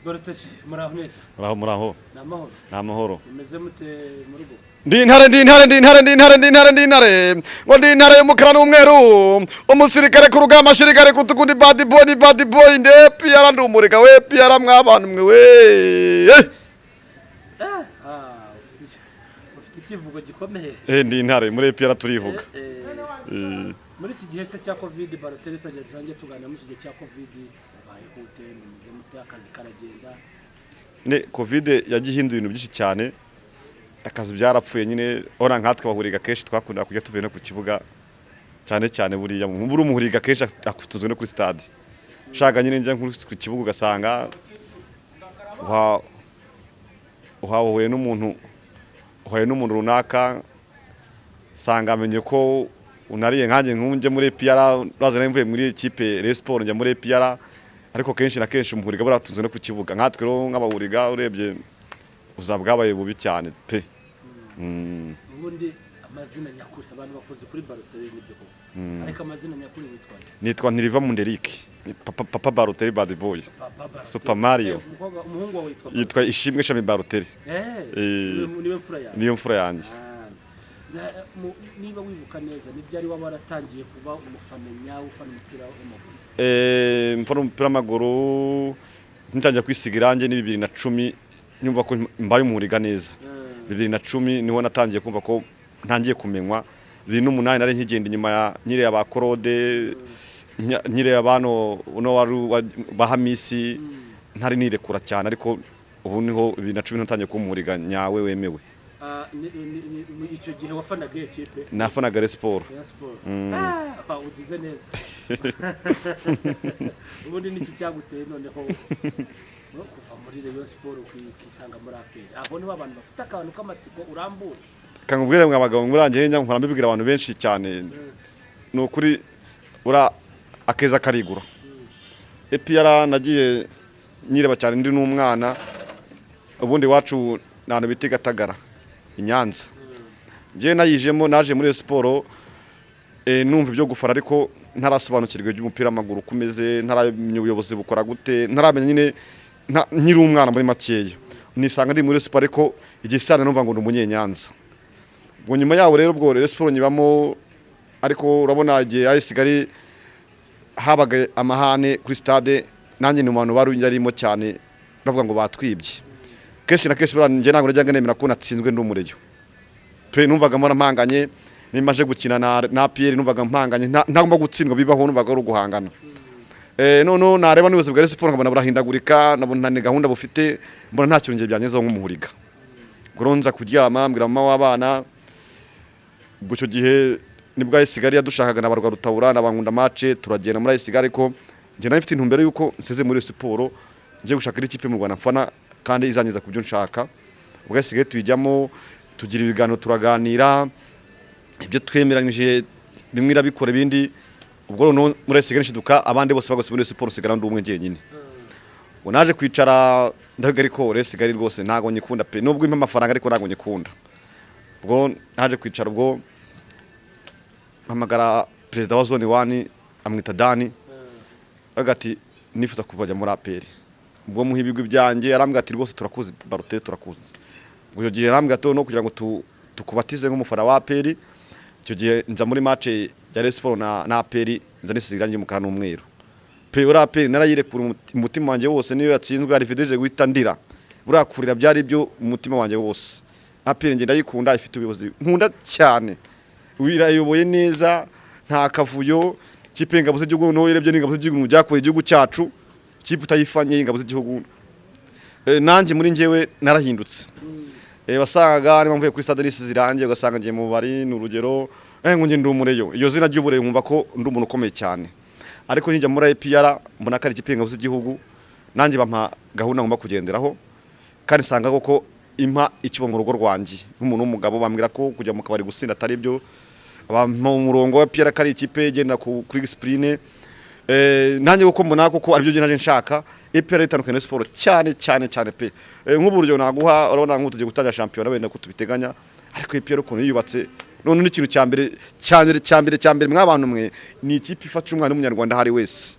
Dorothe, muraho neza? Muraho, muraho. Ni amahoro? Ni amahoro. Mumeze mute mu rugo? Ndi intare, ndi intare, ndi intare, ndi intare, ndi intare, ndi intare, ngo ndi intare y'umukara n'umweru, umusirikare ku rugamba, shirikare ku rutugu, ndi bad boy, ni bad boy, ndi APR, ndi umurika we APR, mw'abantu mwe we. Ah, ufite ikivugo gikomeye. Eh, ndi intare muri APR, turivuga. Muri iki gihe se cya Covid, Balotelli, tugiye dusangiye tuganira muri iki gihe cya Covid, ubaye gute? Mumeze mute? Akazi karagenda? Ne Covid yagiye ihindura ibintu byinshi cyane, akazi byarapfuye nyine. Ora nkatwe bahuriga kenshi, twakunda kujya tuvuye no ku kibuga cyane cyane. Buriya muri umuhuriga kenshi akutunzwe no kuri stade, shaka nyine njya nko ku kibuga ugasanga uhahuye n'umuntu, uhuye n'umuntu runaka, sanga amenye ko unariye nkanjye nkunjye muri APR, uraza nari mvuye muri équipe Rayon Sport njya muri APR. Ariko kenshi na kenshi umuhuriga buratunzwe no ku kibuga. Nkatwe rero nk'abahuriga, urebye uzaba bwabaye bubi cyane pe. Ubundi amazina nyakuri abantu bakoze kuri Balotelli, nibyo koko, ariko amazina nyakuri witwa nde? Nitwa Ntiriva Munderike, papa, papa Balotelli, bad boy. Papa Balotelli. Super Mario. Umukobwa, umuhungu wawe witwa? Yitwa Ishimwe Shami Balotelli. Niwe mfura yawe? Niyo mfura yanjye. Ah, niba wibuka neza, ni byari waba waratangiye kuba umufana nyawe, ufana umupira w'amaguru? Mfana umupira w'amaguru ntangira kwisiga irangi ni 2010, nyumva ko mbaye umuhuriga neza. 2010 niho natangiye kumva ko ntangiye kumenywa. 2008 nari nkigenda inyuma ya nkireba ba Korode, nkireba bano uno wari ba Hamisi, ntari nirekura cyane. Ariko ubu niho 2010 natangiye kuba umuhuriga nyawe wemewe. Ah, icyo gihe wafanaga iyo kipe? Nafanaga Rayon Sport. Rayon Sport. Ah, ugize neza. Ubundi niki cyaguteye noneho no kuva muri Rayon Sport ukisanga muri APR? Aho niho abantu bafite akantu k'amatsiko, urambura. Kangubwire mwa bagabo, murangiye njya nkora mbibwira abantu benshi cyane, ni ukuri ura akeza karigura. APR nagiye nyireba cyane ndi n'umwana. Ubundi iwacu ni ahantu bita i Gatagara i Nyanza. Njyewe nayijemo, naje muri siporo, numva ibyo gufana ariko ntarasobanukirwa iby'umupira w'amaguru uko umeze, ntaramenya ubuyobozi bukora gute, ntaramenya nyine, nkiri umwana muri makeya nisanga ndi muri siporo, ariko igihe numva ngo ni umunyenyanza. Ubwo nyuma yaho rero, ubwo rero siporo nyibamo, ariko urabona igihe AS Kigali habaga amahane kuri stade, nanjye ni mu bantu bari yarimo cyane bavuga ngo batwibye. Kenshi na kenshi buriya njye ntabwo najyaga nemera ko natsinzwe ndi umureyo pe. Numvaga mpora mpanganye, nimba nje gukina na APR numvaga mpanganye, ntagomba gutsindwa bibaho, numvaga ari uguhangana. Noneho nareba n'ubuyobozi bwa Rayon Sport nkabona burahindagurika, nabona ni gahunda bufite, mbona nta kintu njye byangezaho nk'umuhuriga. Ubwo rero nza kuryama mbwira mama w'abana. Ubwo icyo gihe nibwo AS Kigali yadushakaga na Barwa Rutabura na Bankunda Mace, turagenda muri AS Kigali, ariko njye nari mfite intumbero yuko nsize muri siporo ngiye gushaka indi kipe mu Rwanda mfana kandi izangeza ku byo nshaka. Ubwo AS Kigali tuyijyamo, tugira ibiganiro, turaganira, ibyo twemeranyije bimwe irabikora, ibindi ubwo noneho muri AS Kigali nshiduka abandi bose bagose muri siporo, sigara ndi umwe njyenyine. Ubwo naje kwicara ndavuga, ariko AS Kigali rwose ntago nyikunda pe, nubwo impa amafaranga ariko ntago nyikunda. Ubwo naje kwicara, ubwo mpamagara perezida wa zone one, amwita Dani, avuga ati nifuza kujya muri APR. Ubwo muha ibigwi byanjye, arambwira ati rwose turakuzi Balotelli, turakuzi. Ubwo icyo gihe arambwira ati no kugira ngo tukubatize nk'umufana wa APR. Icyo gihe nza muri match ya Rayon Sport na APR, nza nisize irangi ry'umukara n'umweru pe. Uriya APR narayirekura umutima wanjye wose, niyo yatsinzwe hari Fidege guhita ndira, buriya kurira byari byo umutima wanjye wose. APR njye ndayikunda, ifite ubuyobozi nkunda cyane, irayoboye neza, nta kavuyo. Ikipe y'ingabo z'igihugu, n'uwo urebye n'ingabo z'igihugu byakoreye igihugu cyacu, ikipe utayifanye y'ingabo z'igihugu. Nanjye muri njyewe narahindutse. Wasangaga niba mvuye kuri stade nisize irangi, ugasanga ngiye mu bari, ni urugero, ngo njye ndi umureyo, iyo zina ry'ubureyo nkumva ko ndi umuntu ukomeye cyane. Ariko njya muri APR mbona ko ari ikipe y'ingabo z'igihugu, nanjye bampa gahunda ngomba kugenderaho, kandi nsanga koko impa ikibo mu rugo rwanjye nk'umuntu w'umugabo. Bambwira ko kujya mu kabari gusinda atari byo, bampa umurongo wa APR ko ari ikipe igendera kuri discipline. Nanjye kuko mbona koko aribyo naje nshaka. APR itandukanye na siporo cyane cyane cyane pe. Nk'ubu urugero naguha, urabona nk'ubu tugiye gutangira shampiyona wenda ko tubiteganya, ariko APR ukuntu yiyubatse none n'ikintu cya mbere cya mbere cya mbere cya mbere, mw'abantu mwe, ni ikipe ifasha umwana w'umunyarwanda aho ari wese.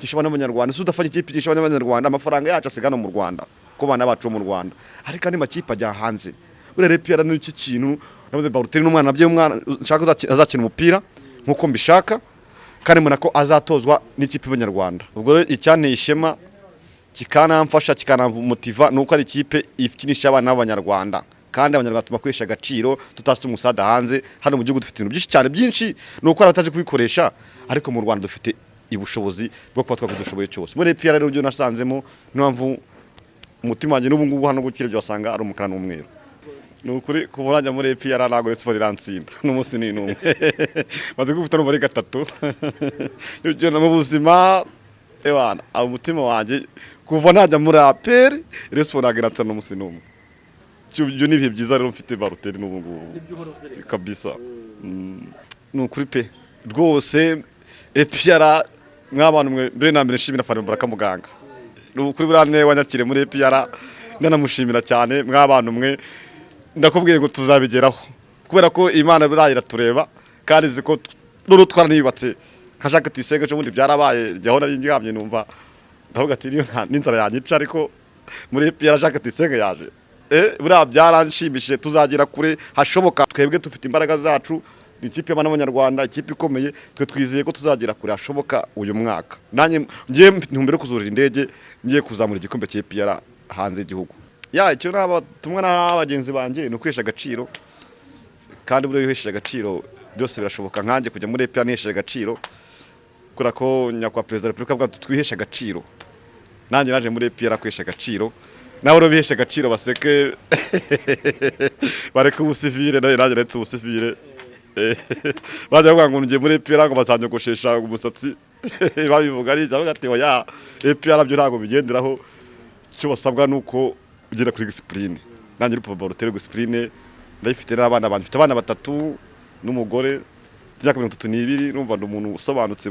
Ikinisha abana b'Abanyarwanda. Si udafanya ikipe ikinisha abana b'Abanyarwanda, amafaranga yacu asigana mu Rwanda, ku bana bacu bo mu Rwanda, ariko andi makipe ajya hanze. Buriya APR ni iki kintu navuze, Balotelli n'umwana nabyo, umwana nshaka azakina umupira nkuko mbishaka, kandi mbona ko azatozwa n'ikipe y'Abanyarwanda. Ubwo rero icyanteye ishema, kikanamfasha, kikanamotiva, ni uko ari ikipe ikinisha abana b'Abanyarwanda, kandi Abanyarwanda tuma kwesha agaciro, tutasi umusada hanze. Hano mu gihugu dufite ibintu byinshi cyane byinshi, ni uko abataje kubikoresha, ariko mu Rwanda dufite ubushobozi bwo kuba twakudushoboye cyose. Muri APR rero byo nasanzemo, niyo mpamvu umutima wanjye n'ubu ngubu hano gukira ibyo wasanga ari umukara n'umweru. Ni ukuri, kuva urajya muri APR ntabwo uretse siporo irantsinda n'umunsi ni n'umwe, maze gukubita n'umubare gatatu. Ibyo mu buzima, ewana, umutima wanjye kuva najya muri APR, Rayon Sports ntabwo irantsinda n'umunsi n'umwe. Ibyo ni ibihe byiza rero mfite Balotelli n'ubu ngubu. Nibyo uhora uzirikana. Kabisa. Ni ukuri pe, rwose APR mw'abantu mwe, mbere na mbere nshimira Fani Baraka muganga. Ni ukuri, buriya niwe wanyakiriye muri APR, ndanamushimira cyane. Mw'abantu mwe, ndakubwiye ngo tuzabigeraho, kubera ko Imana buriya iratureba kandi izi ko n'urutwara niyubatse nka Jacques Tuyisenge. Ejo bundi byarabaye, jyaho nari ndyamye numva ndavuga ati: "Niyo n'inzara yanyica, ariko muri APR Jacques Tuyisenge yaje." Buriya byaranshimishije, tuzagera kure hashoboka. Twebwe dufite imbaraga zacu, ni ikipe y'abana b'Abanyarwanda, ikipe ikomeye. Twe twizeye ko tuzagera kure hashoboka uyu mwaka. Nanjye ngiye mfite intumbero yo kuzurira indege, ngiye kuzamura igikombe cya APR hanze y'igihugu. Ya, icyo nabatumwa na bagenzi banjye ni ukwihesha agaciro, kandi buriya iyo wihesheje agaciro byose birashoboka. Nkanjye kujya muri APR nihesheje agaciro, kubera ko Nyakubahwa Perezida wa Repubulika avuga ati: "Twiheshe agaciro." Nanjye naje muri APR kwihesha agaciro. Nawe rero biheshe agaciro, baseke, bareke ubusivire. Nawe nanjye naretse ubusivire. Bajya bavuga ngo ngiye muri APR ngo bazanyogoshesha umusatsi, babivuga ari bavuga ati: "Oya, APR byo ntabwo bigenderaho." Icyo basabwa ni uko ugera kuri discipline. Nanjye uri Papa Balotelli, discipline ndayifite n'abana banjye. Mfite abana batatu n'umugore, imyaka 32, numva ndi umuntu usobanutse.